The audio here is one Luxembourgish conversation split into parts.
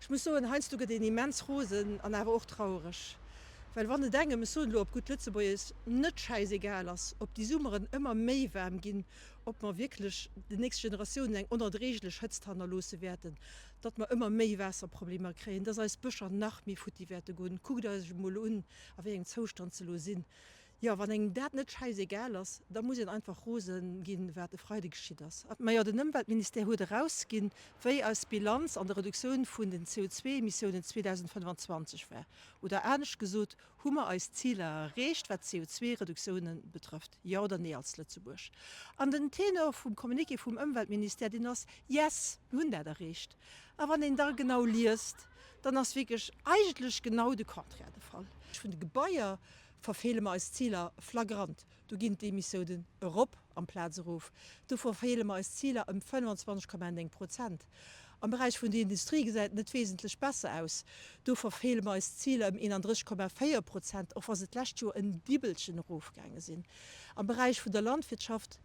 Ech muss soen, heiansdo gëtt een immens rosen an awer och trauereg, well wann et engem, ech soen elo op gutt Lëtzebuergesch, net schäisegal ass, ob déi Summeren ëmmer méi waarm ginn, ob mer wierklech den nächste Generatiounen eng onerdréiglech Hëtzt hannerloosse wäerten, datt mer ëmmer méi Waasserproblemer kréien, dass eis Bëscher nach méi futti wäerte goen, kuckt Iech emol un, a wéi engem Zoustand se elo sinn. Jo, wann engem dat net schäisegal ass, da muss een einfach rose ginn, wat e Freide geschitt ass. Majo, den Ëmweltministère huet erausginn, wéi eis Bilanz an der Reduktioun vun den CO2-Emissiounen 2025 war. Oder anescht gesot, Hu mer eis Ziler erreecht, wat d'CO2-Reduktioune betrëfft, jo oder nee als Lëtzebuerg? An den Tenor vum Communiqué vum Ëmweltministère, deen ass, Yes, mir hunn dat erreecht. A wann een da genau liest, dann ass wierklech eigentlech genau de Contraire de Fall. Vun de Gebaier verfeele mer eis Ziler flagrant. Do ginn d'Emissiounen erop amplaz erof. Do verfeele mer eis Ziler ëm 25,9 Prozent. Am Beräich vun der Industrie gesäit et net wesentlech besser aus. Do verfeele mer eis Ziler ëm 31,4 Prozent, och wa se d'lescht Joer en Dibbelchen erofgaange sinn. Am Beräich vun der Landwirtschaft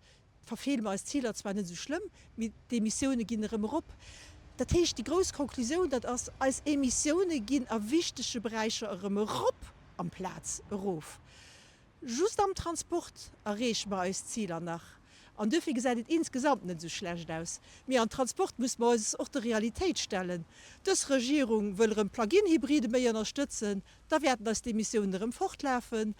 verfeele mer eis Ziler zwar net esou schlëmm, mee d'Emissioune ginn erëm erop. Dat heescht, déi grouss Konklusioun, dat ass, eis Emissioune ginn a wichtege Beräicher erëm erop amplaz erof. Just am Transport erreeche mer eis Ziler nach an duerfir gesäit et insgesamt net esou schlecht aus. Mee am Transport muss mer eis och der Realitéit stellen. Dës Regierung wëll erëm Plug-in-Hybride méi ënnerstëtzen, da wäerten eis d'Emissiounen erëm fortlafen.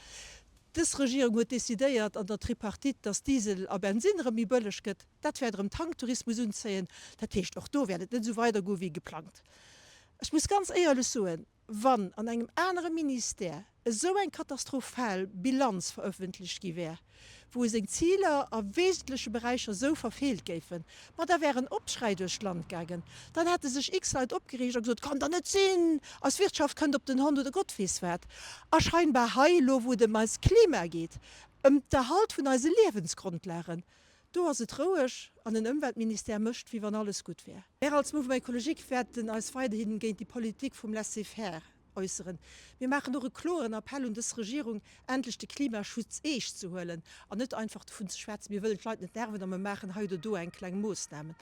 Dës Regierung huet decidéiert an der Tripartite, dass Diesel a Bensinn erëm méi bëlleg gëtt. Dat wäert erëm Tanktourismus unzéien. Dat heescht, och do wäert et net esou weidergoe wéi geplangt. Ech muss ganz éierlech soen, Wann an engem anere Ministère esou eng katastrophal Bilanz verëffentlecht gi wär, wou e seng Ziler a wesentleche Beräicher esou verfeelt géifen, ma da wär en Opschräi duerch d'Land gaangen, dann hätte sech x Leit opgereegt a gesot, Kann der net sinn, eis Wirtschaft kënnt op den Hond oder Gott weess wat. A scheinbar hei elo, wou et ëm eist Klima geet, ëm d'Erhalt vun eise Liewensgrondlagen, Do ass et roueg an den Ëmweltministère mécht, wéi wann alles gutt wär. Mär als Mouvement Ecologique wäerten eis weiderhin géint déi Politik vum Laisser-faire äusseren. Mir maachen och e kloeren Appell un dës Regierung, endlech de Klimaschutz eescht ze huelen an net einfach dovun ze schwätzen, mir wëllen d'Leit net nerven a mir maachen hei oder do eng kleng Moossname.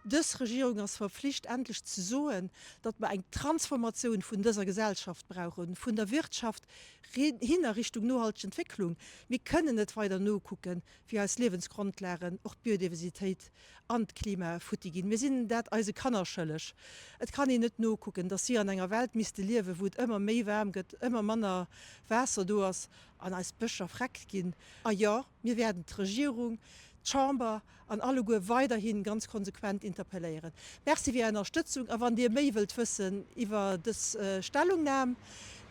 Dës Regierung ass verpflicht, endlech ze soen, datt mer eng Transformatioun vun dëser Gesellschaft brauchen, vun der Wirtschaft hin a Richtung nohalteg Entwécklung. Mir kënnen net weider nokucken, wéi eis Liewensgrondlagen, och d'Biodiversitéit an d'Klima futti ginn. Mir sinn dat eise Kanner schëlleg. Et kann een net nokucken, dass si an enger Welt misste liewen, wou et ëmmer méi waarm gëtt, ëmmer manner Waasser do ass an eis Bëscher vreckt ginn. A jo, mir wäerten d'Regierung, d'Chamber an alleguer weiderhi ganz konsequent interpelléieren. Merci fir Är Ënnerstëtzung a wann Dir méi wëllt wëssen iwwer dës Stellungnam,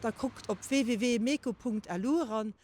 da kuckt op www.meco.lu eran.